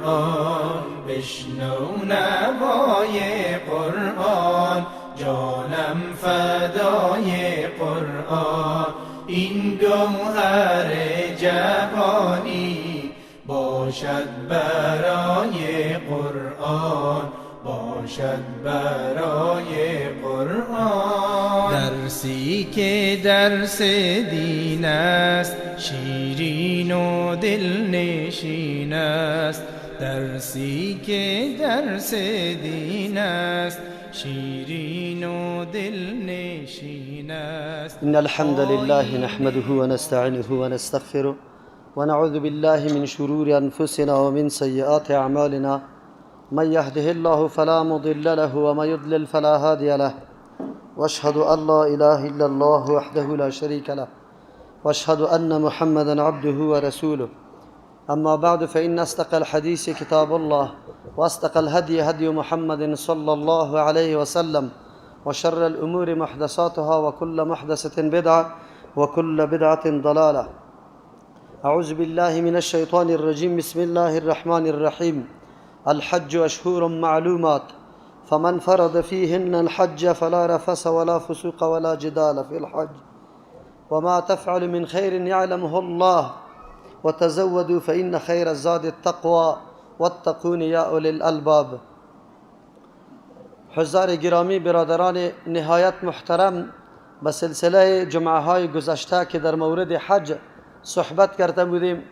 قرآن، بشنو نوای قرآن، جانم فدای قرآن. این گوهر جهانی باشد برای قرآن، باشد برای قرآن. درسی که درس دین است، شیرین و دلنشین است. درسی که درس دین است، شیرین و دلنشین است. إن الحمد لله نحمده ونستعينه ونستغفره ونعوذ بالله من شرور أنفسنا ومن سيئات أعمالنا. من يهده الله فلا مضل له ومن يضلل فلا هادي له. واشهد أن لا إله إلا الله وحده لا شريك له، واشهد أن محمدا عبده ورسوله. أما بعد، فإن أصدق الحديث كتاب الله، وأصدق الهدي هدي محمد صلى الله عليه وسلم، وشر الأمور محدثاتها، وكل محدثة بدعة، وكل بدعة ضلالة. أعوذ بالله من الشيطان الرجيم. بسم الله الرحمن الرحيم. الحج أشهر معلومات، فمن فرض فيهن الحج فلا رفث ولا فسوق ولا جدال في الحج، وما تفعل من خير يعلمه الله، وتزودوا فإن خير الزاد التقوى واتقون یا اولی الالباب. حضار گرامی، برادران نهایت محترم، به سلسله جمعه های گذشته که در مورد حج صحبت کرده بودیم،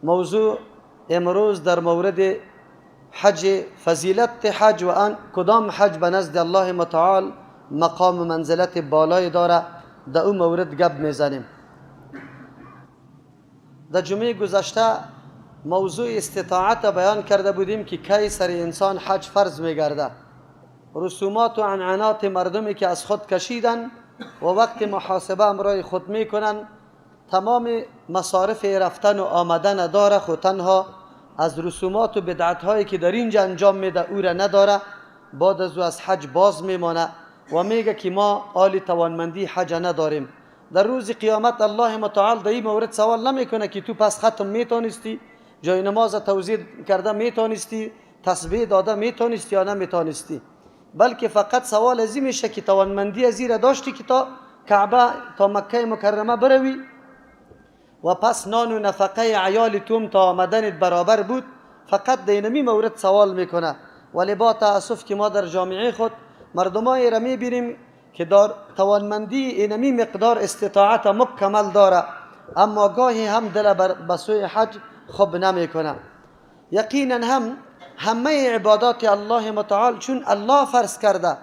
موضوع امروز در مورد حج، فضیلت حج و آن کدام حج به نزد الله متعال مقام و منزلت بالای داره، در او مورد گپ میزنیم. در جمعه گذشته موضوع استطاعت بیان کرده بودیم که کی سر انسان حج فرض میگرده، رسومات و عنعنات مردمی که از خود کشیدن و وقت محاسبه امرای خود میکنن، تمام مصارف رفتن و آمدن داره، خود تنها از رسومات و بدعت هایی که در اینجا انجام میده او را نداره. بعد از او از حج باز میمانه و میگه که ما آل توانمندی حج نداریم. در روز قیامت الله متعال در این مورد سوال نمیکنه که تو پس ختم میتونستی، جای نماز توضیح کرده میتونستی، تسبیح داده میتونستی یا نمیتونستی، بلکه فقط سوال از این میشه که توانمندی از این را داشتی که تا کعبه، تا مکه مکرمه بروی و پس نان و نفقه عیال توم تا آمدنت برابر بود. فقط در اینمی مورد سوال میکنه. ولی با تاسف که ما در جامعه خود مردمای را میبینیم که در توانمندی اینمی مقدار استطاعت مکمل داره، اما گاهی هم دل به سوی حج خوب نمیکنه. یقینا هم همه عبادات الله متعال چون الله فرض کرده،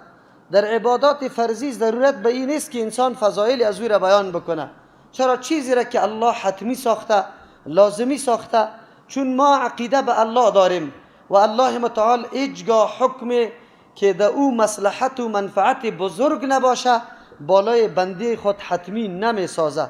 در عبادات فرضی ضرورت به این نیست که انسان فضایل از او را بیان بکنه. چرا؟ چیزی را که الله حتمی ساخته، لازمی ساخته، چون ما عقیده به الله داریم و الله متعال هیچگاه حکم که در او مصلحت و منفعت بزرگ نباشه بالای بنده خود حتمی نمی سازه،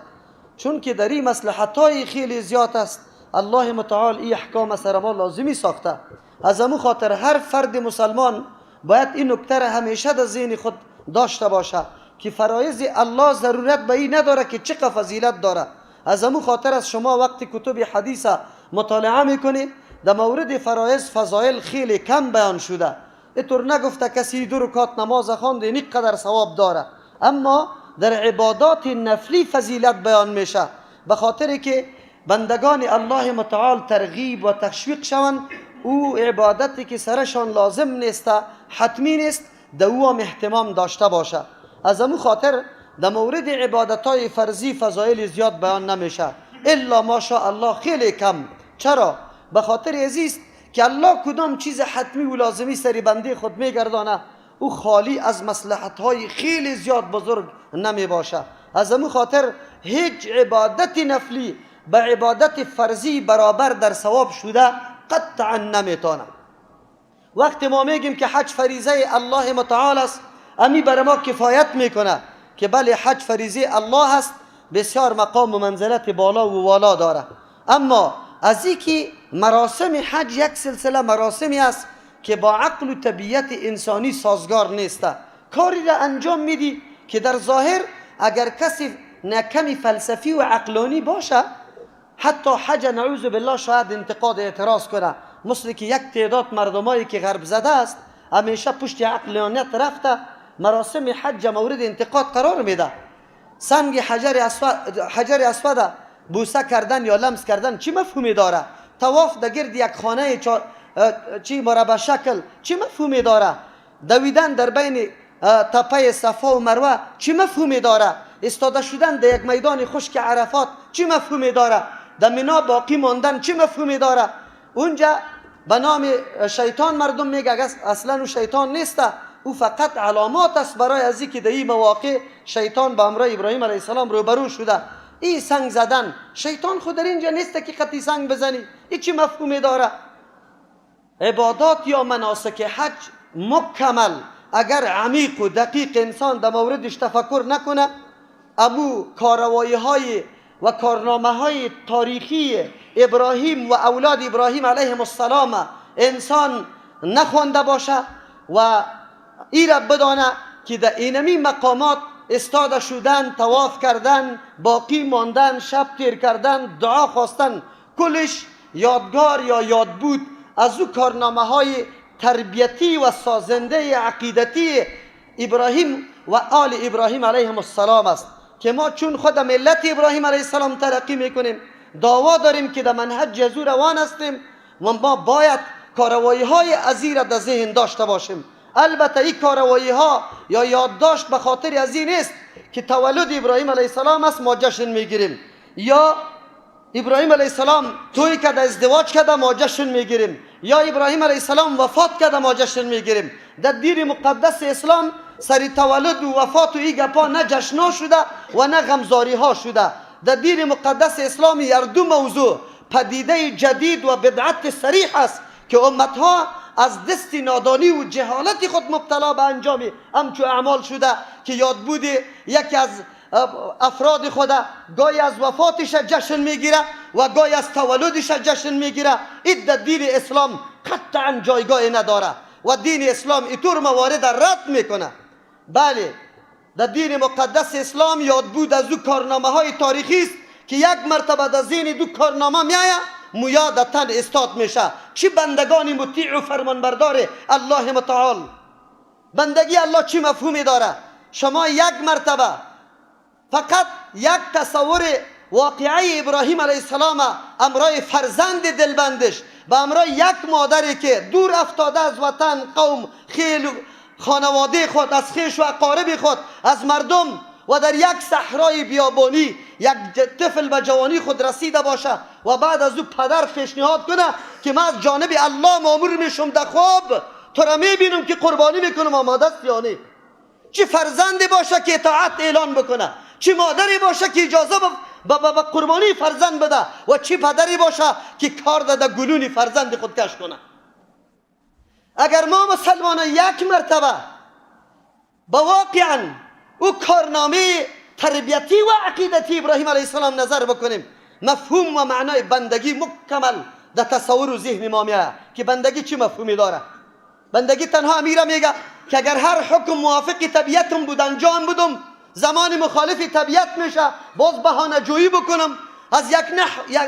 چون که در این مصلحت های خیلی زیاد است. الله متعال این احکام سر ما لازمی ساخته. از امو خاطر هر فرد مسلمان باید این نکته را همیشه در ذهن خود داشته باشه که فرایض الله ضرورت به این نداره که چقدر فضیلت داره. از امو خاطر از شما وقتی کتب حدیث مطالعه میکنی، در مورد فرایض فضایل خیلی کم بیان شده. اینطور نگفته کسی دو رکعت نماز خواند این قدر ثواب داره، اما در عبادات نفلی فضیلت بیان میشه، به خاطر که بندگان الله متعال ترغیب و تشویق شوند. او عبادتی که سرشان لازم نیست، حتمی نیست، در او هم اهتمام داشته باشه. از امو خاطر در مورد عبادت های فرضی فضایل زیاد بیان نمیشه، الا ماشاء الله خیلی کم. چرا؟ به خاطر عزیز که الله کدام چیز حتمی و لازمی سری بنده خود میگردانه، او خالی از مصلحت های خیلی زیاد بزرگ نمی باشه. از امو خاطر هیچ عبادت نفلی به عبادت فرضی برابر در ثواب شده قطعا نمیتونه. وقتی ما میگیم که حج فریضه الله متعال است، امی بر ما کفایت میکنه که بله حج فریضه الله است، بسیار مقام و منزلت بالا و والا داره. اما از اینکه مراسم حج یک سلسله مراسمی است که با عقل و طبیعت انسانی سازگار نیست، کاری را انجام میدی که در ظاهر اگر کسی نکمی فلسفی و عقلانی باشه، حتی حج نعوذ بالله شاید انتقاد اعتراض کنه. مثل که یک تعداد مردمایی که غرب زده است همیشه پشت عقلانیت رفته مراسم حج مورد انتقاد قرار میده. سنگ حجر اسود بوسه کردن یا لمس کردن چی مفهومی داره؟ طواف در گرد یک خانه چی مربع شکل چی مفهومی داره؟ دویدن در بین تپه صفا و مروه چی مفهومی داره؟ استاده شدن در یک میدان خشک عرفات چی مفهومی داره؟ در مینا باقی ماندن چی مفهومی داره؟ اونجا به نام شیطان مردم میگه، اصلا او شیطان نیست، او فقط علامات است برای از اینکه در این مواقع شیطان به امرای ابراهیم علیه السلام روبرو شده. این سنگ زدن شیطان خود در اینجا نیست که قطعی سنگ بزنی، این چی مفهومی داره؟ عبادات یا مناسک حج مکمل اگر عمیق و دقیق انسان در موردش تفکر نکنه، امو کاروایی های و کارنامه های تاریخی ابراهیم و اولاد ابراهیم علیهم السلام انسان نخوانده باشه و ای را بدانه که در اینمی مقامات استاده شدن، طواف کردن، باقی ماندن، شب تیر کردن، دعا خواستن، کلش یادگار یا یاد بود از او کارنامه های تربیتی و سازنده عقیدتی ابراهیم و آل ابراهیم علیهم السلام است که ما چون خود ملت ابراهیم علیه السلام ترقی میکنیم، دعوا داریم که در منهج از او روان هستیم و ما باید کاروایی های از را در ذهن داشته باشیم. البته این کاروایی ها یا یادداشت به خاطر از این نیست که تولد ابراهیم علیه السلام است ما جشن میگیریم، یا ابراهیم علیه السلام توی کرده ازدواج کرده ما جشن میگیریم، یا ابراهیم علیه السلام وفات کرده ما جشن میگیریم. در دین مقدس اسلام سر تولد و وفات و این گپا نه جشنا شده و نه غمزاری ها شده. در دین مقدس اسلام هر دو موضوع پدیده جدید و بدعت صریح است که امتها از دست نادانی و جهالت خود مبتلا به انجام همچو اعمال شده که یاد بوده یکی از افراد خود گاهی از وفاتش جشن میگیره و گاهی از تولدش جشن میگیره. این در دین اسلام قطعا جایگاه نداره و دین اسلام اینطور موارد رد میکنه. بله، در دین مقدس اسلام یاد بود از دو کارنامه های تاریخی است که یک مرتبه در ذهن دو کارنامه میآید مویا در تن استاد میشه. چی بندگان مطیع و فرمانبردار الله متعال، بندگی الله چی مفهومی داره؟ شما یک مرتبه فقط یک تصور واقعه ابراهیم علیه السلام امرای فرزند دلبندش و امرای یک مادری که دور افتاده از وطن، قوم، خیل، خانواده خود، از خویش و اقارب خود، از مردم و در یک صحرای بیابانی یک طفل به جوانی خود رسیده باشه و بعد از او پدر پیشنهاد کنه که من از جانب الله مامور میشم در خواب تو را میبینم که قربانی میکنم، آماده است یا نه؟ چه فرزندی باشه که اطاعت اعلان بکنه، چه مادری باشه که اجازه به قربانی فرزند بده و چه پدری باشه که کار ده گلون فرزند خود کش کنه. اگر ما مسلمان یک مرتبه با واقعا او کارنامه تربیتی و عقیدتی ابراهیم علیه السلام نظر بکنیم، مفهوم و معنای بندگی مکمل در تصور و ذهن ما میاد که بندگی چه مفهومی داره. بندگی تنها امیره میگه که اگر هر حکم موافق طبیعتم بود انجام بدم، زمان مخالف طبیعت میشه باز بهانه جویی بکنم، از یک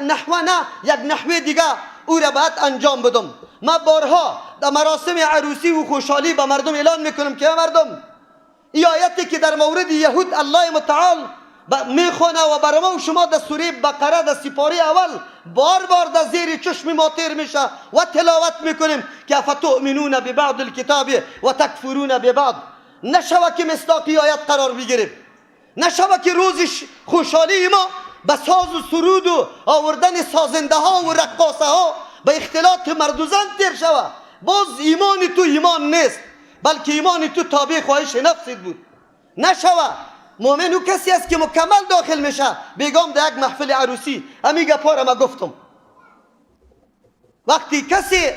نحوه نه یک نحوه دیگه او را باید انجام بدم. ما بارها در مراسم عروسی و خوشحالی به مردم اعلان میکنم که مردم، این آیتی که در مورد یهود الله متعال میخونه و برای ما و شما در سوره بقره در سپاره اول بار بار در زیر چشم ما تیر میشه و تلاوت میکنیم که افتؤمنون ببعض الکتاب و تکفرون ببعض. نشوه که مصداقی آیت قرار بگیریم، نشوه که روز خوشحالی ما به ساز و سرود و آوردن سازنده ها و رقاصه ها به اختلاط مرد و زن تیر شوه. باز ایمان تو ایمان نیست، بلکه ایمان تو تابع خواهش نفست بود. نشوه مؤمن او کسی است که مکمل داخل میشه. بیگام در یک محفل عروسی امی گپا را ما گفتم، وقتی کسی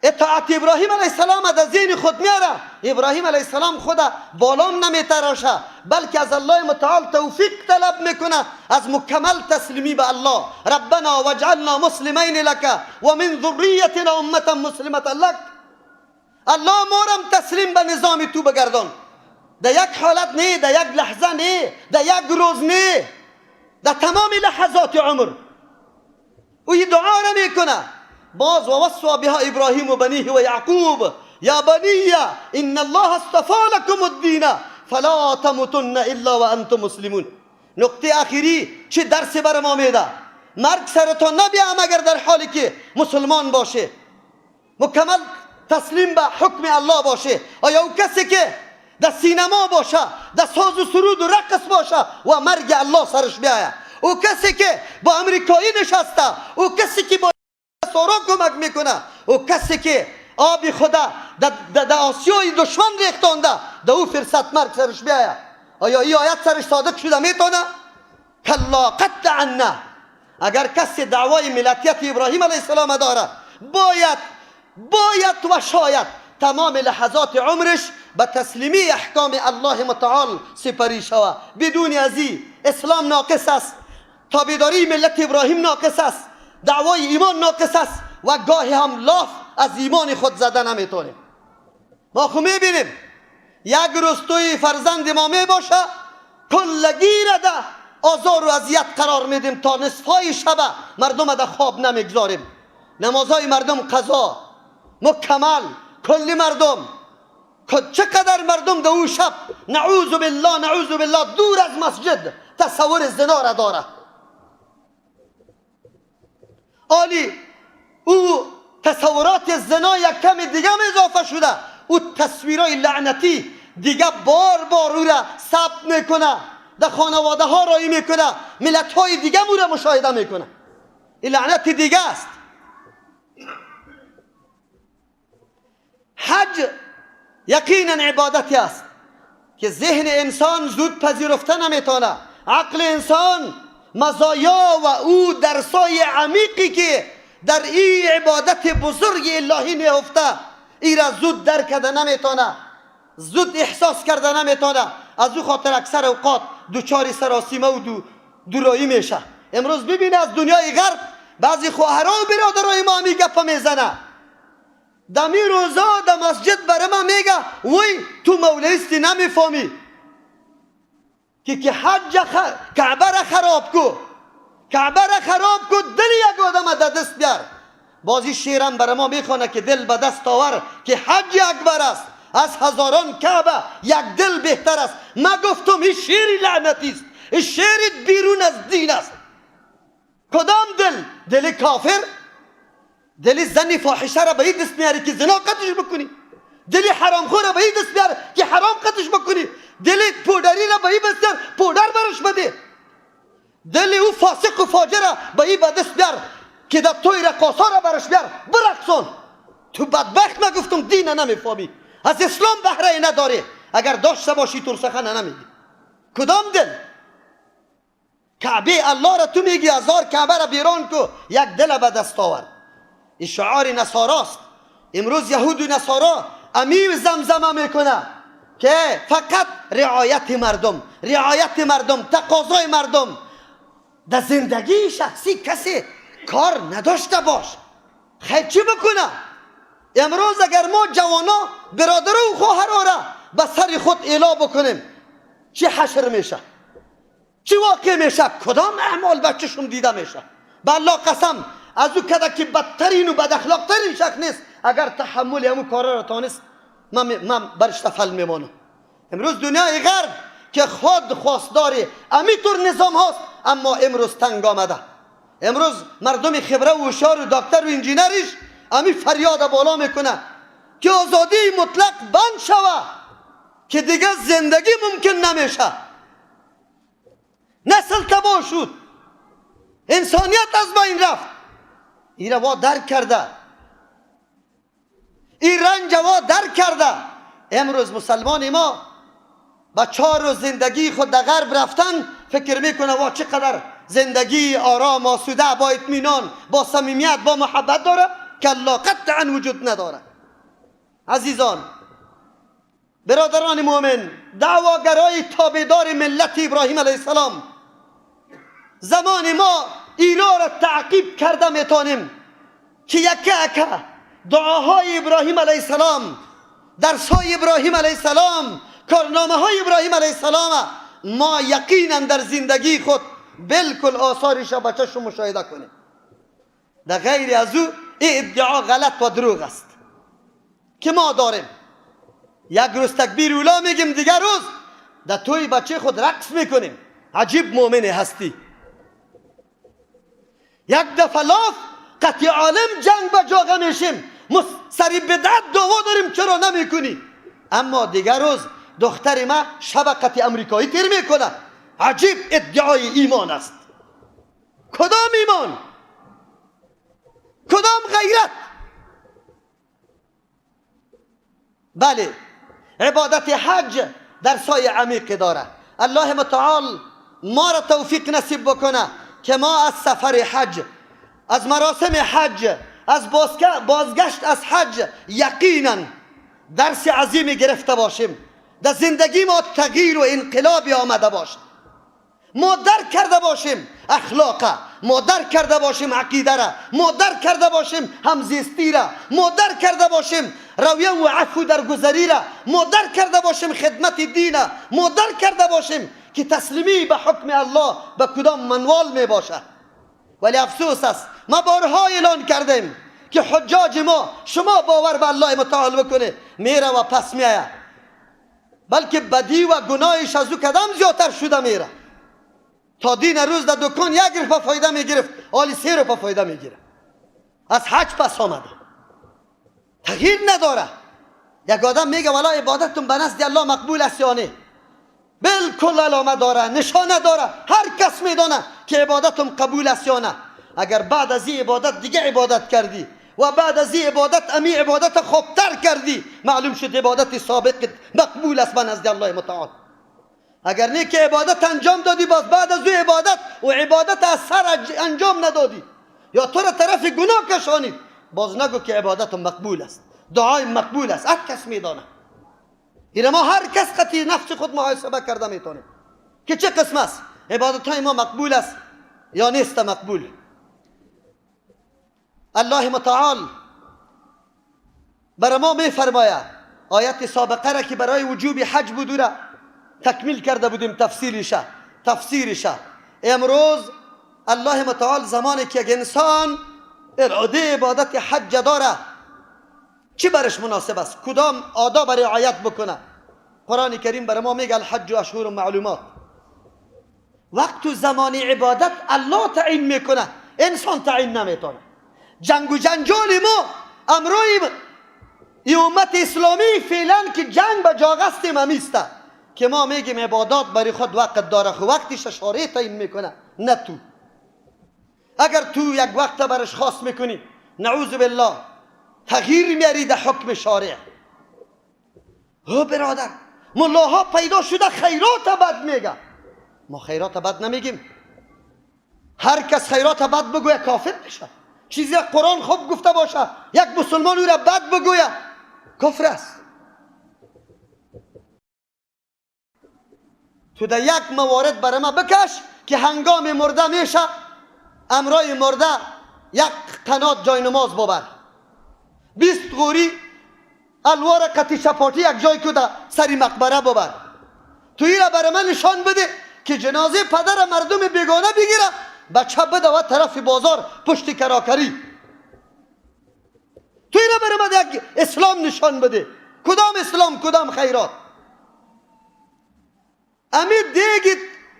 اطاعت ابراهیم علیه السلام در ذهن خود میاره، ابراهیم علیه السلام خود بالام نمیتراشه، بلکه از الله متعال توفیق طلب میکنه از مکمل تسلیمی به الله. ربنا واجعلنا مسلمین لک و من ذریتنا امه مسلمه لک. الله مورم تسلیم به نظام تو بگردان. در یک حالت نه، در یک لحظه نه، در یک روز نه، در تمام لحظات عمر او این دعا را میکنه. باز و وصى بها ابراهیم و بنیه و یعقوب یا بنی ان الله اصطفى لكم الدین فلا تموتن الا وانتم مسلمون. نقطه اخیری چه درس بر ما میده؟ مرگ سرتان نبیا مگر در حالی که مسلمان باشه، مکمل تسلیم به حکم الله باشه. آیا او کسی که در سینما باشه، در ساز و سرود و رقص باشه و مرگ الله سرش بیایه، او کسی که با امریکایی نشسته، او کسی که با سارا کمک میکنه، او کسی که آب خدا در آسیای دشمن ریختانده، در او فرصت مرگ سرش بیایه، آیا این آیت سرش صادق شده میتونه؟ کلا قطعا. اگر کسی دعوای ملتیت ابراهیم علیه السلام داره، باید و شاید تمام لحظات عمرش به تسلیمی احکام الله متعال سپری شود. بدون ازی اسلام ناقص است، تابعداری ملت ابراهیم ناقص است، دعوای ایمان ناقص است و گاهی هم لاف از ایمان خود زده نمیتونیم. ما خو میبینیم یک روز توی فرزند ما میباشه کلگی را ده آزار و اذیت قرار میدیم تا نصفای شب مردم در خواب نمیگذاریم. نمازهای مردم قضا مکمل، کلی مردم، چقدر مردم در او شب نعوذ بالله نعوذ بالله دور از مسجد تصور زنا را داره. آلی او تصورات زنا یک کم دیگه اضافه شده، او تصویرای لعنتی دیگه بار بار او را ثبت میکنه، در خانواده ها رایی میکنه، ملت های دیگه او را مشاهده میکنه. این لعنت دیگه است. حج یقینا عبادتی است که ذهن انسان زود پذیرفته نمیتونه. عقل انسان مزایا و او درسای عمیقی که در این عبادت بزرگ الهی نهفته ای را زود درک کرده نمیتونه، زود احساس کرده نمیتونه. از او خاطر اکثر اوقات دچار سراسیمه و دورایی میشه. امروز ببینه از دنیای غرب بعضی خواهران و برادرای ما می گپ میزنه، دمی روزا در مسجد برای ما میگه وی تو مولویستی نمیفهمی که حج کعبه را خراب کو، کعبه را خراب کو، دل یک آدم در دست بیار. بازی شعرم برای ما میخوانه که دل به دست آور که حج اکبر است، از هزاران کعبه یک دل بهتر است. ما گفتم این شعر لعنتی است، این شعر بیرون از دین است. کدام دل؟ دل کافر؟ دل زن فاحشه را به این دست میاری که زنا قتش بکنی، دل حرامخور را به این دست میاری که حرام قتش بکنی، دل پودری را به این دست بیار پودر برش بده، دل او فاسق و فاجر را به این دست بیار که در توی رقاصا را برش بیار برقصان. تو بدبخت، ما گفتم دین نمیفهمی، از اسلام بهره نداری، اگر داشته باشی تو سخن نمیگی. کدام دل؟ کعبه الله را تو میگی هزار کعبه را بیرون کو، یک دل به دست آور. این شعار نصاراست. امروز یهود و نصارا امیر زمزمه میکنه که فقط رعایت مردم، رعایت مردم، تقاضای مردم. در زندگی شخصی کسی کار نداشته باش. خیر چی بکنه؟ امروز اگر ما جوانا برادر و خواهرها را به سر خود اعلا بکنیم چی حشر میشه، چی واقع میشه، کدام اعمال به چشم دیده میشه؟ به الله قسم از او کده که بدترین و بد اخلاقترین شخص نیست، اگر تحمل همون کارا را تانست من برش تفل میمانم. امروز دنیای غرب که خود خواستدار امیطور نظام هاست، اما امروز تنگ آمده. امروز مردم خبره و هوشیار و دکتر و انجینرش امی فریاد بالا میکنه که آزادی مطلق بند شوه که دیگه زندگی ممکن نمیشه. نسل تباه شد، انسانیت از بین رفت. این را درک کرده، این رنج وا درک کرده. امروز مسلمان ما با 4 روز زندگی خود در غرب رفتن فکر میکنه وا چقدر زندگی آرام، آسوده، با اطمینان، با صمیمیت، با محبت داره. کلا، قطعا وجود نداره. عزیزان، برادران مؤمن، دعواگرای تابعدار ملت ابراهیم علیه السلام، زمان ما اینا را تعقیب کرده میتونیم که یکه اکه دعاهای ابراهیم علیه السلام، درسهای ابراهیم علیه السلام، کارنامه های ابراهیم علیه السلام ما یقینا در زندگی خود بالکل آثارش را به چشم مشاهده کنیم. در غیر از او این ادعا غلط و دروغ است که ما داریم. یک روز تکبیر اولا میگیم، دیگر روز در توی بچه خود رقص میکنیم. عجیب مؤمن هستی. یک دفعه لاف قطع عالم جنگ به جاغه میشیم، سری بدعت دعوا داریم چرا نمیکنی؟ اما دیگر روز دختر ما شب قطع امریکایی تیر میکنه. عجیب ادعای ایمان است. کدام ایمان؟ کدام غیرت؟ بله، عبادت حج در سای عمیق داره. الله متعال ما را توفیق نصیب بکنه که ما از سفر حج، از مراسم حج، از بازگشت از حج یقینا درس عظیمی گرفته باشیم. در زندگی ما تغییر و انقلابی آمده باشد. ما درک کرده باشیم اخلاق، ما درک کرده باشیم عقیده را، ما درک کرده باشیم همزیستی را، ما درک کرده باشیم رویه و عفو درگذری را، ما درک کرده باشیم خدمت دین را، ما درک کرده باشیم که تسلیمی به حکم الله به کدام منوال می باشد. ولی افسوس است، ما بارها اعلان کردیم که حجاج ما، شما باور به الله متعال بکنه، میره و پس میآید، بلکه بدی و گناهش از او کدام زیادتر شده میره. تا دین روز در دکان یک روپه فایده میگرفت، حالی 3 روپه فایده میگیره. از حج پس آمده، تغییر نداره. یک آدم میگه والا عبادتتون به نزد الله مقبول است یا نه؟ بالکل علامه داره، نشانه داره، هر کس میدانه که عبادتم قبول است یا نه. اگر بعد از این عبادت دیگه عبادت کردی و بعد از این عبادت امی عبادت خوبتر کردی، معلوم شد عبادت سابق مقبول است به نزد الله متعال. اگر نه که عبادت انجام دادی، باز بعد از او عبادت و عبادت از سر انجام ندادی یا تو را طرف گناه کشانید، باز نگو که عبادت مقبول است، دعای مقبول است. هر کس میدانه. این ما هر کس قطعی نفس خود محاسبه کرده میتونه که چه قسم است عبادت های ما مقبول است یا نیست مقبول. الله متعال برای ما میفرماید آیت سابقه را که برای وجوب حج بود را تکمیل کرده بودیم، تفسیرش. امروز الله متعال زمانی که یک انسان اراده عبادت حج داره، چی برش مناسب است، کدام آداب رعایت بکنه؟ قرآن کریم برای ما میگه الحج اشهر معلومات. وقت و زمان عبادت الله تعیین میکنه، انسان تعیین نمیتونه. جنگ و جنجال ما امروی امت اسلامی فعلا که جنگ به جاغستیم همیسته که ما میگیم عبادات برای خود وقت داره، خو وقتش شارع تعیین میکنه، نه تو. اگر تو یک وقت برش خاص میکنی، نعوذ بالله تغییر میاری در حکم شارع. او برادر، ملاها پیدا شده خیرات بد میگه. ما خیرات بد نمیگیم. هر کس خیرات بد بگویه کافر میشه. چیزی قرآن خوب گفته باشه، یک مسلمان او را بد بگویه کفر است. تو در یک موارد برای ما بکش که هنگام مرده میشه، امرای مرده یک قنات جای نماز ببر، 20 غوری الوار قطی چپاتی یک جای که سری مقبره ببر. تو این را برای من نشان بده که جنازه پدر مردم بیگانه بگیره، بچه بده و طرف بازار پشت کراکری. تو این را برای من یک اسلام نشان بده. کدام اسلام، کدام خیرات؟ امی دیگی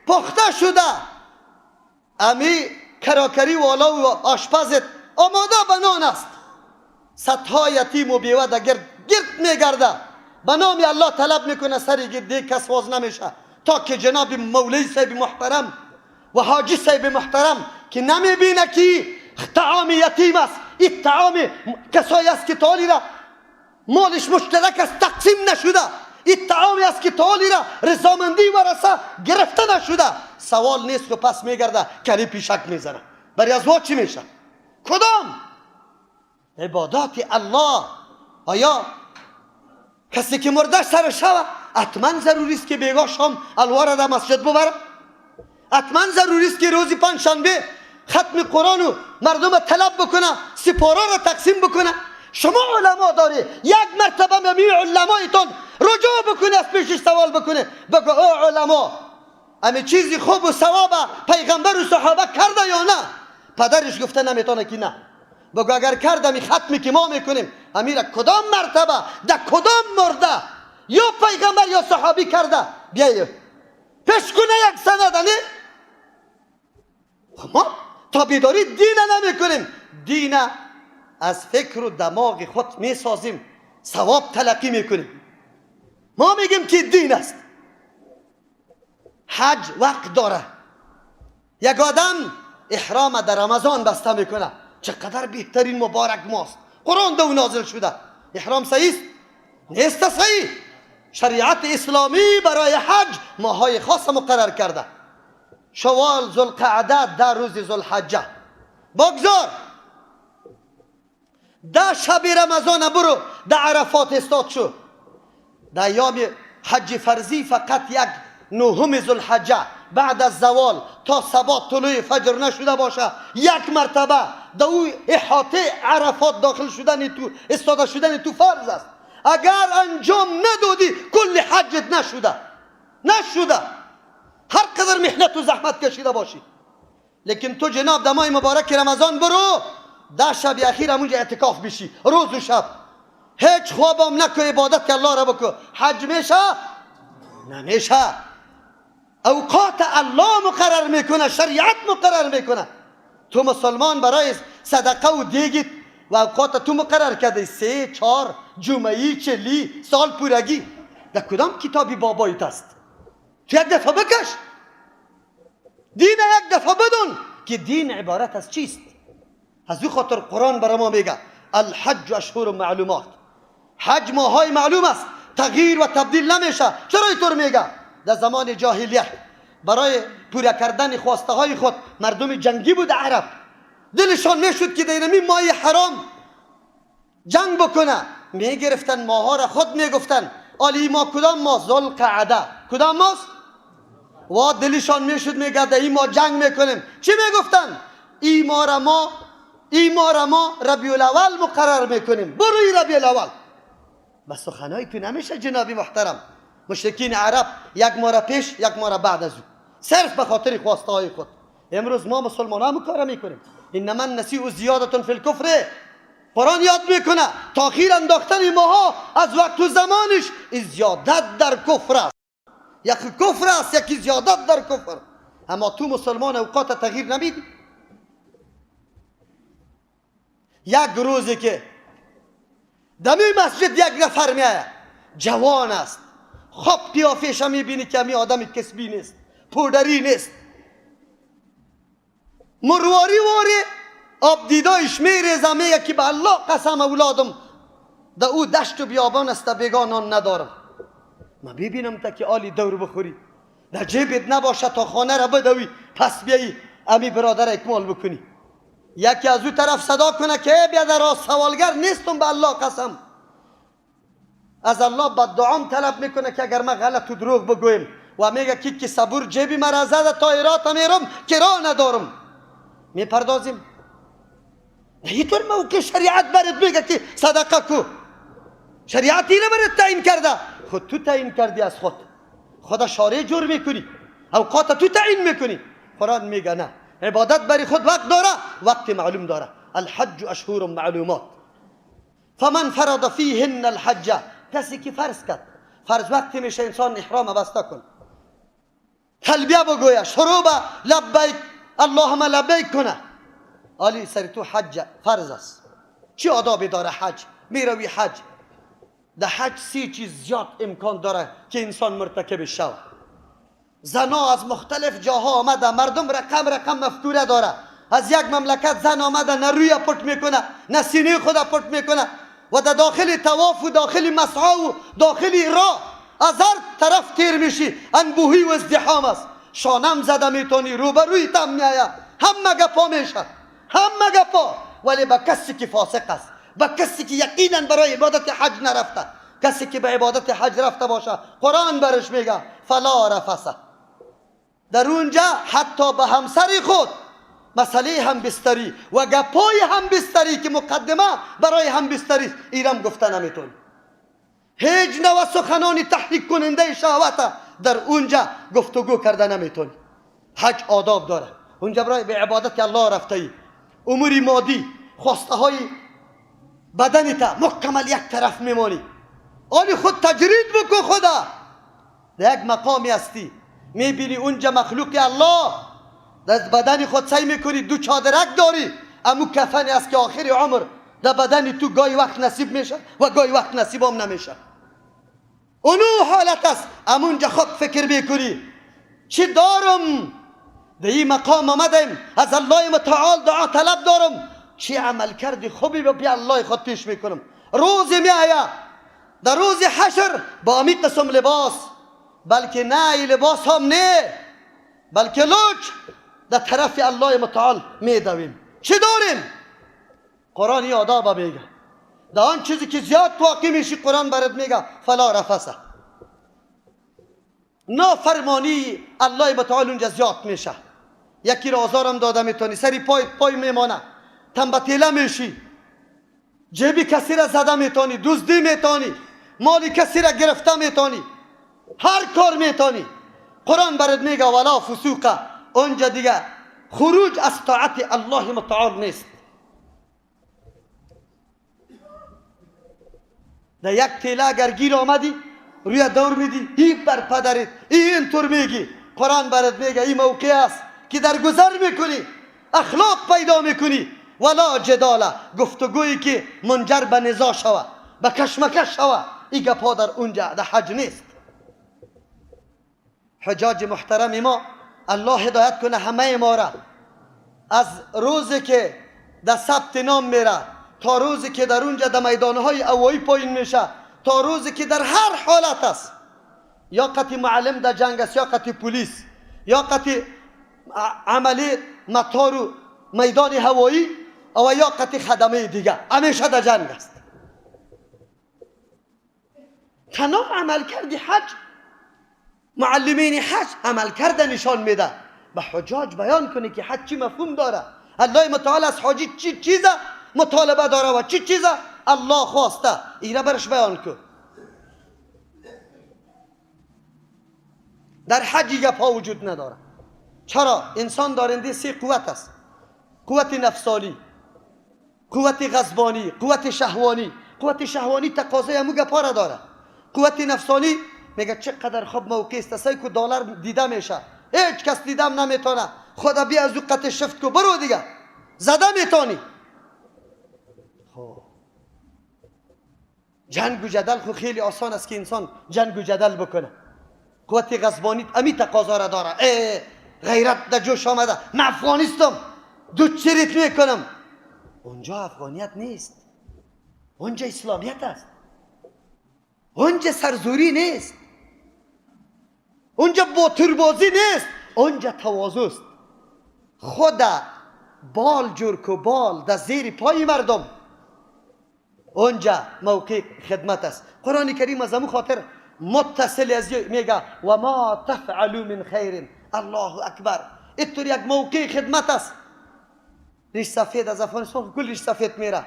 پخته شده، امی کراکری والا و آشپزت آماده به نان است. صدها یتیم و بیوه در گرد میگرده، به نام الله طلب میکنه، سری دیگ کس واز نمیشه تا که جناب مولوی صاحب محترم و حاجی صاحب محترم که نمیبینه که طعام یتیم است، این طعام کسایی است که تالی را مالش مشترک است تقسیم نشده، این طعامی است که تالی را رضامندی ورثه گرفته نشده، سوال نیست و پس میگرده کلی پیشک میزنه. برای از وا چی میشه؟ کدام عبادات الله؟ آیا کسی که مرده سر شوه حتما ضروری است که بیگاه شام الوار را در مسجد ببره؟ حتما ضروری است که روزی پنجشنبه ختم قرآن و مردم طلب بکنه، سپارا را تقسیم بکنه؟ شما علما داری، یک مرتبه می علمایتان رجوع بکنه، از پیشش سوال بکنه، بگو او علما امی چیزی خوب و ثواب پیغمبر و صحابه کرده یا نه؟ پدرش گفته نمیتونه که نه. بگو اگر کردم این ختمی که ما میکنیم امیر کدام مرتبه در کدام مرده یا پیغمبر یا صحابی کرده بیایه پیش کنه یک سند. نه ما تابعداری دین نمیکنیم، دین از فکر و دماغ خود میسازیم، ثواب تلقی میکنیم. ما میگیم که دین است. حج وقت داره. یک آدم احرام در رمضان بسته میکنه، چقدر بهترین مبارک ماست، قرآن دو نازل شده، احرام صحیح است؟ نیست صحیح. شریعت اسلامی برای حج ماهای خاص مقرر کرده، شوال، ذوالقعده، در روز ذوالحجه. بگذار ده شب رمضان برو در عرفات استاد شو. در ایام حج فرضی فقط یک نهم ذوالحجه بعد از زوال تا صبح طلوع فجر نشده باشه یک مرتبه در او احاطه عرفات داخل شدن تو، استاده شدن تو فرض است. اگر انجام ندادی کل حجت نشده، نشده، هر قدر محنت و زحمت کشیده باشی. لیکن تو جناب در ماه مبارک رمضان برو ده شب اخیر همونجا اعتکاف بشی، روز و شب هیچ خوابم نکو، عبادت که الله را بکو. حج میشه؟ نمیشه. اوقات الله مقرر میکنه، شریعت مقرر میکنه. تو مسلمان برای صدقه و دیگت و اوقات تو مقرر کرده، 3 4 جمعی 40 سال پورگی. در کدام کتابی بابایت است؟ تو یک دفعه بکش دین، یک دفعه بدون که دین عبارت از چیست. از او خاطر قرآن برای ما میگه الحج اشهر معلومات، حج ماهای معلوم است، تغییر و تبدیل نمیشه. چرا اینطور میگه؟ در زمان جاهلیت برای پوره کردن خواسته های خود مردم جنگی بود عرب، دلشان میشد که در این ماه حرام جنگ بکنه، میگرفتن ماها را خود میگفتن آلی ما کدام ماه؟ ذوالقعده. کدام ماست؟ و دلشان میشد میگه در این ما جنگ میکنیم. چی میگفتن؟ ای ما را ما، ای ما را ما ربیع الاول مقرر میکنیم، بروی ربیع الاول. بس سخنهای تو نمیشه جنابی محترم. مشرکین عرب یک ما را پیش یک ما را بعد از او، صرف به خاطر خواسته های خود. امروز ما مسلمان هم کار میکنیم. انما النسیء زیادة فی الکفر. قرآن یاد میکنه تاخیر انداختن ماها از وقت و زمانش زیادت در کفر است. یکی کفر است، یکی زیادت در کفر. اما تو مسلمان اوقات تغییر نمیدی. یک روزی که دمی مسجد یک نفر میآید، جوان است، خب قیافش میبینی که می آدم کسبی نیست، پودری نیست، مرواری واری آب دیدایش میریزه، میگه که به الله قسم اولادم در او دشت و بیابان است، بیگانان ندارم. ما ببینم تا که آلی دور بخوری، در جیبت نباشه تا خانه را بدوی پس بیایی امی برادر اکمال بکنی. یکی از او طرف صدا کنه که ای بیادر سوالگر نیستم به الله قسم. از الله بد دعام طلب میکنه که اگر من غلط و دروغ بگویم، و میگه که صبور جیبی مرا زده تا ایرات میرم که راه ندارم. میپردازیم اینطور موقع شریعت برات میگه که صدقه کو، شریعت اینه برات تعیین کرده، خود تو تعیین کردی از خود، خدا شارع جور میکنی، اوقات تو تعیین میکنی. قرآن میگه نه، عبادت برای خود وقت داره، وقت معلوم داره. الحج اشهر معلومات فمن فرض فیهن الحج، کسی که فرض کرد، فرض وقتی میشه انسان احرام بسته کن، تلبیه بگویه، شروع به لبیک اللهم لبیک کنه، آلی سر تو حج فرض است. چی آدابی داره حج؟ میروی حج، در حج 3 چیز زیاد امکان داره که انسان مرتکب شود. زنا از مختلف جاها آمده، مردم رقم رقم مفکوره داره. از یک مملکت زن آمده، نه روی پت میکنه نه سینه خود پت میکنه، و در داخل طواف و داخل مسعی و داخل راه از هر طرف تیر میشی، انبوهی و ازدحام است. شانم زده میتونی، روبروی تم میآید، همه گپا میشه، همه گپا. ولی به کسی که فاسق است، به کسی که یقینا برای عبادت حج نرفته، کسی که به عبادت حج رفته باشه، قرآن برش میگه فلا رفث. در اونجا حتی به همسر خود مسئله هم بستری و گپای هم بستری که مقدمه برای هم بستری ایرم گفته نمیتونی. هیچ نوع سخنان تحریک کننده شهوت در اونجا گفتگو کرده نمیتونی. حج آداب داره، اونجا برای به عبادت الله رفته ای، امور مادی، خواسته های بدنت مکمل یک طرف میمانی. آنی خود تجرید بکن خدا. در یک مقامی هستی میبینی اونجا مخلوق الله، در بدن خود سعی میکنی، دو چادرک داری، امو کفنی است که آخر عمر در بدن تو گاهی وقت نصیب میشه و گاهی وقت نصیب هم نمیشه. اونو حالت است، امونجا خود فکر میکنی چی دارم، در این مقام آمدم، از الله متعال دعا طلب دارم، چی عمل کردی خوبی به الله خود پیش میکنم. روز میآید در روز حشر با امی قسم لباس، بلکه نه ای لباس هم نه، بلکه لوچ در طرف الله متعال میدویم. چی داریم؟ قرآن ای آداب میگه. در آن چیزی که زیاد واقع میشی قرآن برات میگه فلا رفسه، نافرمانی الله متعال اونجا زیاد میشه. یکی را آزارم داده میتونی، سری پای پای میمانه، تنبتیله میشی، جیبی کسی را زده میتونی، دزدی میتونی، مال کسی را گرفته میتونی، هر کار میتونی. قرآن برات میگه ولا فسوقه، اونجا دیگه خروج از طاعت الله متعال نیست. در یک تیله اگر گیر آمدی روی دور میدی، ای بر پدرت، ای اینطور میگی. قرآن برات میگه این موقع است که در گذر میکنی، اخلاق پیدا میکنی. ولا جداله، گفتگویی که منجر به نزاع شوه، به کشمکش شوه، این گپا در اونجا در حج نیست. حجاج محترم ما الله هدایت کنه همه ما را، از روزی که در ثبت نام میره تا روزی که در اونجا در میدانهای اوایی پایین میشه، تا روزی که در هر حالت است، یا قطی معلم در جنگ است، یا قطی پلیس، یا قطی عملی مطار و میدان هوایی، و یا قطی خدمه دیگه، همیشه در جنگ است. تنها عمل کردی حج، معلمین حج عمل کرده نشان میده، به حجاج بیان کنه که حج چی مفهوم داره، الله متعال از حاجی چی چیزه مطالبه داره و چی چیزه الله خواسته، اینا برش بیان کن. در حج گپا وجود نداره. چرا؟ انسان دارنده سه قوت است: قوت نفسانی، قوت غضبانی، قوت شهوانی. قوت شهوانی تقاضای همو گپا را داره. قوت نفسانی میگه چقدر خوب موقع است، سعی کو دلار دیده میشه، هیچ کس دیدم نمیتونه، خدا بیا از او قطع شفت کو برو دیگه، زده میتونی. خب جنگ و جدل خو خیلی آسان است که انسان جنگ و جدل بکنه. قوت غضبانی امی تقاضا را داره، ای غیرت در جوش آمده، من افغانیستم، دو چریت میکنم. اونجا افغانیت نیست، اونجا اسلامیت است، اونجا سرزوری نیست، اونجا باتربازی نیست، اونجا تواضع است. خدا بال جور کو بال در زیر پای مردم، اونجا موقع خدمت است. قرآن کریم از امو خاطر متصل از میگه و ما تفعلوا من خیر. الله اکبر، اینطور یک موقع خدمت است. ریش سفید از افغانستان کل ریش سفید میره،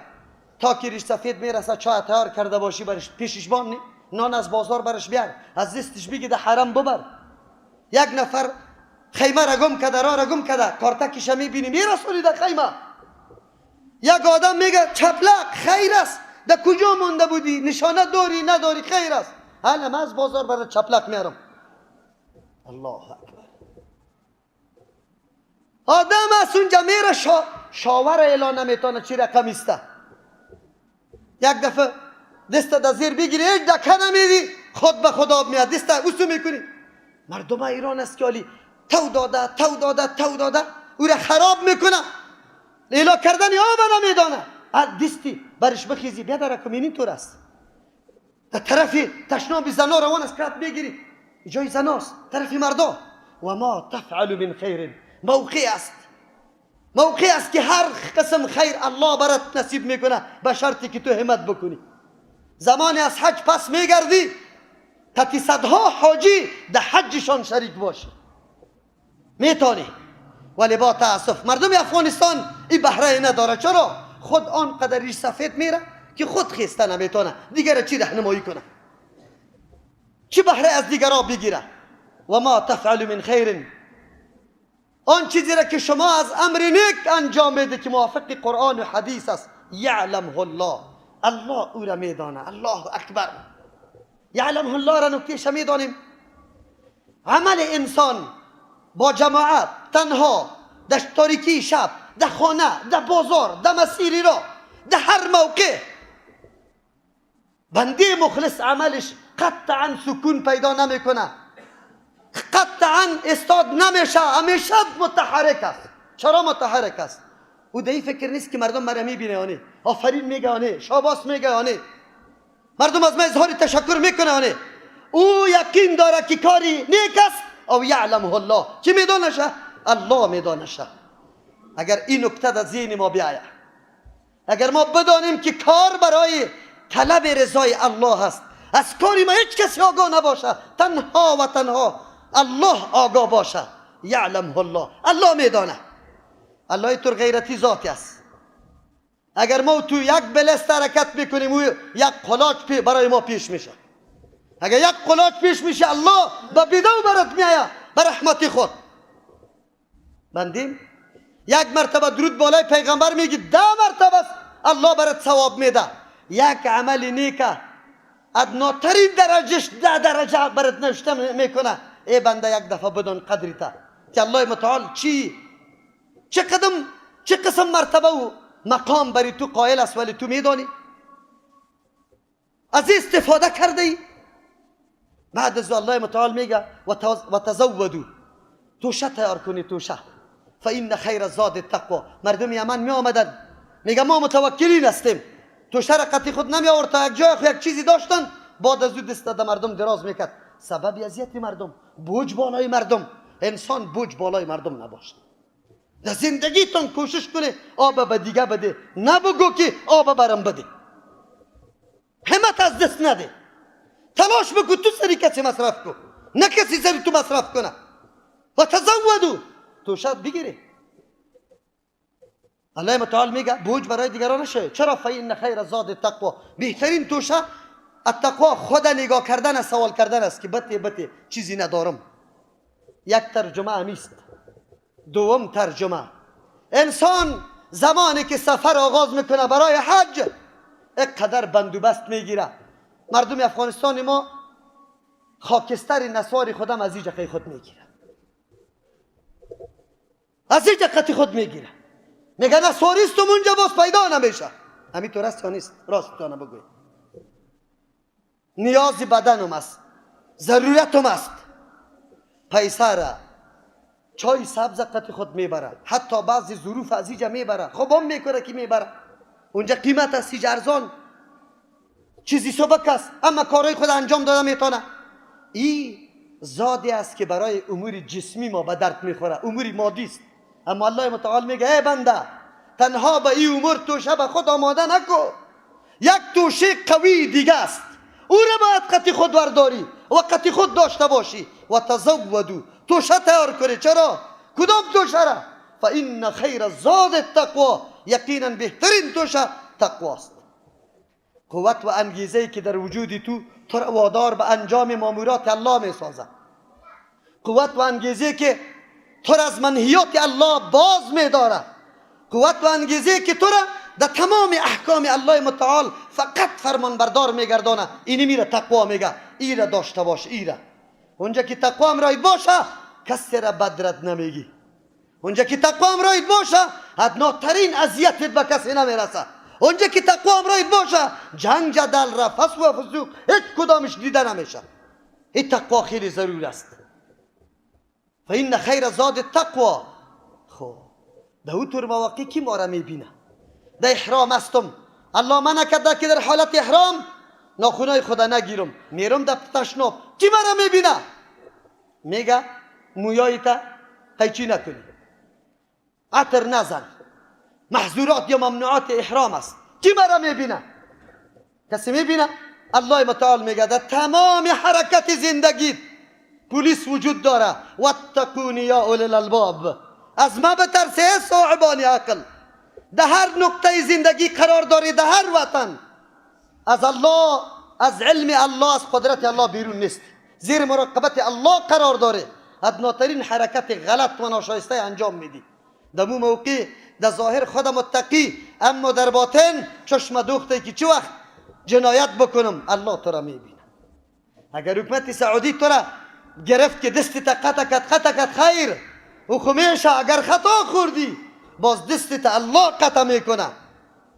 تا که ریش سفید میرسه چای تیار کرده باشی برش، پیشش بان نان از بازار برش بیار، از دستش بگی در حرم ببر. یک نفر خیمه را گم کرده، راه را گم کرده، کارتکش میبینی میرسونی در خیمه. یک آدم میگه چپلق خیر است، در کجا مانده بودی، نشانه داری نداری، خیر است، حالا من از بازار برای چپلق میارم. الله اکبر. آدم از اونجا میره شاور اعلان نمیتونه چی رقم است. یک دفعه دست در زیر بگیری، هیچ دکه نمیدی، خود به خود آب میاد، دست اوسو میکنی. مردم ایران است که عالی تو داده تو داده تو داده، او را خراب میکنه، اعلان کردن آب نمیدانه. دستی برش بخیزی بیا در رقم اینطور است. در طرف تشناب زنا روان است، کرد بگیری جای زناست، طرف مردا. و ما تفعل من خیر، موقع است، موقع است که هر قسم خیر الله برات نصیب میکنه، به شرطی که تو همت بکنی. زمانی از حج پس میگردی تا که صدها حاجی در حجشان شریک باشی، میتونی. ولی با تاسف مردم افغانستان این بهره نداره. چرا؟ خود آن قدر ریش سفید میره که خود خیسته نمیتونه، دیگر چی رهنمایی کنه، چی بهره از دیگرها بگیره. و ما تفعل من خیر آن چیزی را که شما از امر نیک انجام میده که موافق قرآن و حدیث است، یعلمه الله، الله او را میدانه. الله اکبر. یعلمه الله را نکتهش میدانیم. عمل انسان با جماعت، تنها، در تاریکی شب، در خانه، در بازار، در مسیری را، در هر موقع، بنده مخلص عملش قطعا سکون پیدا نمیکنه، قطعا استاد نمیشه، همیشه متحرک است. چرا متحرک است؟ او در این فکر نیست که مردم مرا میبینه آنه، آفرین میگه آنه، شاباس میگه آنه، مردم از من اظهار تشکر میکنه آنه. او یقین داره که کاری نیک است، او یعلمه الله. چی میدانشه؟ الله میدانشه. اگر این نکته در ذهن ما بیاید، اگر ما بدانیم که کار برای طلب رضای الله است، از کاری ما هیچ کسی آگاه نباشه، تنها و تنها الله آگاه باشه، یعلمه الله، الله میدانه. الله تو غیرتی ذاتی است. اگر ما تو یک بلست حرکت میکنیم، او یک قلاچ برای ما پیش میشه. اگر یک قلاچ پیش میشه، الله با بیدو برات میآید به رحمت خود. بندیم یک مرتبه درود بالای پیغمبر میگی، 10 مرتبه است الله برات ثواب میده. یک عمل نیکه ادناترین درجهش 10 درجه برات نوشته میکنه. ای بنده یک دفعه بدون قدری تا که الله متعال چی چه قدم چه قسم مرتبه و مقام بری تو قائل است، ولی تو میدانی از استفاده کرده ای. بعد از الله متعال میگه و تزودو، توشه تیار کنی، توشه، فإن خیر الزاد التقوا. مردم یمن می آمدن میگه ما متوکلین هستیم، توشه را قطعی خود نمی آورد، تا یک جای خود یک چیزی داشتن، بعد از او دست در مردم دراز میکرد. سبب اذیت مردم، بوج بالای مردم. انسان بوج بالای مردم نباشه. در زندگیتون کوشش کنه آب به دیگه بده، نبگو که آب برم بده. همت از دست نده، تلاش بکن تو سری کسی مصرف کن، نه کسی سری تو مصرف کنه. و تزودو، توشه بگیره. الله متعال میگه بوج برای دیگران نشه. چرا؟ فإن خیر الزاد التقوا. بهترین توشه التقوا، خود نگاه کردن است، سوال کردن است که بته بته چیزی ندارم. یک ترجمه امیست. دوم ترجمه، انسان زمانی که سفر آغاز میکنه برای حج، اقدر بندوبست میگیره. مردم افغانستان ما خاکستر نسوار خودم از اینجا خود میگیره، از اینجا قطی خود میگیره، میگه نسواریستم اونجا باز پیدا نمیشه. همینطور است یا نیست؟ راست جانم بگوید. نیاز بدنم است، ضرورتم است. پیسه را، چای سبز قطی خود میبره، حتی بعضی ظروف از اینجا میبره. خب هم میکنه که میبره اونجا قیمت است، اینجا ارزان، چیزی سبک است، اما کارهای خود انجام داده میتونه. این زادی است که برای امور جسمی ما به درد میخوره، امور مادی است. اما الله متعال میگه ای بنده، تنها به این امور توشه به خود آماده نکن، یک توشه قوی دیگه است، او را باید قطی خود ورداری و قطی خود داشته باشی. و تزودو، توشه تیار کنی. چرا؟ کدام توشه را؟ فإن خیر الزاد التقوا، یقینا بهترین توشه تقواست. قوت و انگیزه که در وجود تو تو را وادار به انجام مامورات الله می سازد. قوت و انگیزه که تو را از منهیات الله باز می دارد. قوت و انگیزه که تو را در تمام احکام الله متعال فقط فرمان بردار میگردانه. اینی میره تقوا میگه، ایره داشته باش، ایره. اونجا که تقوا امرایت باشه کسی را بدرد نمیگی. اونجا که تقوا امرایت باشه ادناترین اذیتت به کسی نمیرسه. اونجا که تقوا امرایت باشه جنگ، جدل، رفس و فسوق هیچ کدامش دیده نمیشه. این تقوا خیلی ضرور است. فإن خیر زاد التقوا. خب در او طور مواقع کی ما را میبینه؟ در احرام هستم، الله منع کرده که در حالت احرام ناخونای خدا نگیرم، میرم در تشناب، کی مرا میبینه؟ میگه مویای تا قیچی نکنی، عطر نزن، محظورات یا ممنوعات احرام است. کی مرا میبینه؟ کسی میبینه؟ الله متعال میگه در تمام حرکت زندگی پلیس وجود داره. واتقونی یا اولی الالباب، از ما بترسه صاحبان عقل. در هر نقطه زندگی قرار داری، در هر وطن، از الله، از علم الله، از قدرت الله بیرون نیست، زیر مراقبت الله قرار داره. ادناترین حرکت غلط و ناشایسته انجام میدی. در مو موقع در ظاهر خود متقی، اما در باطن چشم دوخته که چه وقت جنایت بکنم الله تو را میبینه. اگر حکومت سعودی تو را گرفت که دست تا قطع کد قطع کد خیر او خمیشه، اگر خطا خوردی باز دست تا الله قطع میکنه،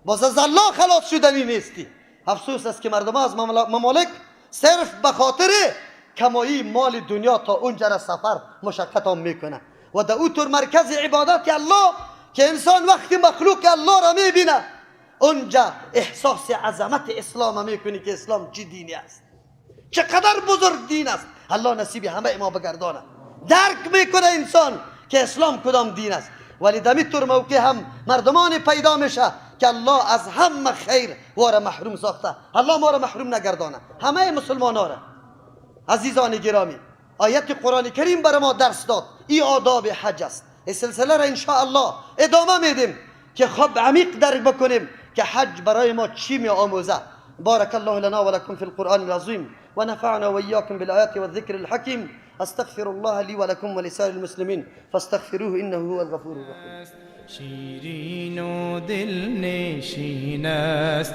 باز از الله خلاص شدنی نیستی. افسوس است که مردم از ممالک صرف به خاطر کمایی مال دنیا تا اونجا را سفر مشقت هم میکنه و در او طور مرکز عبادت الله که انسان وقتی مخلوق الله را میبینه اونجا احساس عظمت اسلام میکنی که اسلام چه دینی است، چقدر بزرگ دین است. الله نصیب همه ما بگردانه. درک میکنه انسان که اسلام کدام دین است. ولی در طور موقع هم مردمان پیدا میشه که الله از همه خیر واره محروم ساخته. الله ما را محروم نگردانه، همه مسلمان ها را. عزیزان گرامی، آیت قرآن کریم برای ما درس داد این آداب حج است. این سلسله را انشاءالله ادامه میدیم که خب عمیق درک بکنیم که حج برای ما چی می آموزه. بارك الله لنا ولكم في القرآن العظيم ونفعنا وإياكم بالآيات والذكر الحكيم. أستغفر الله لي ولكم ولسائر المسلمين فاستغفروه إنه هو الغفور الرحيم. شیرین و دلنشین است.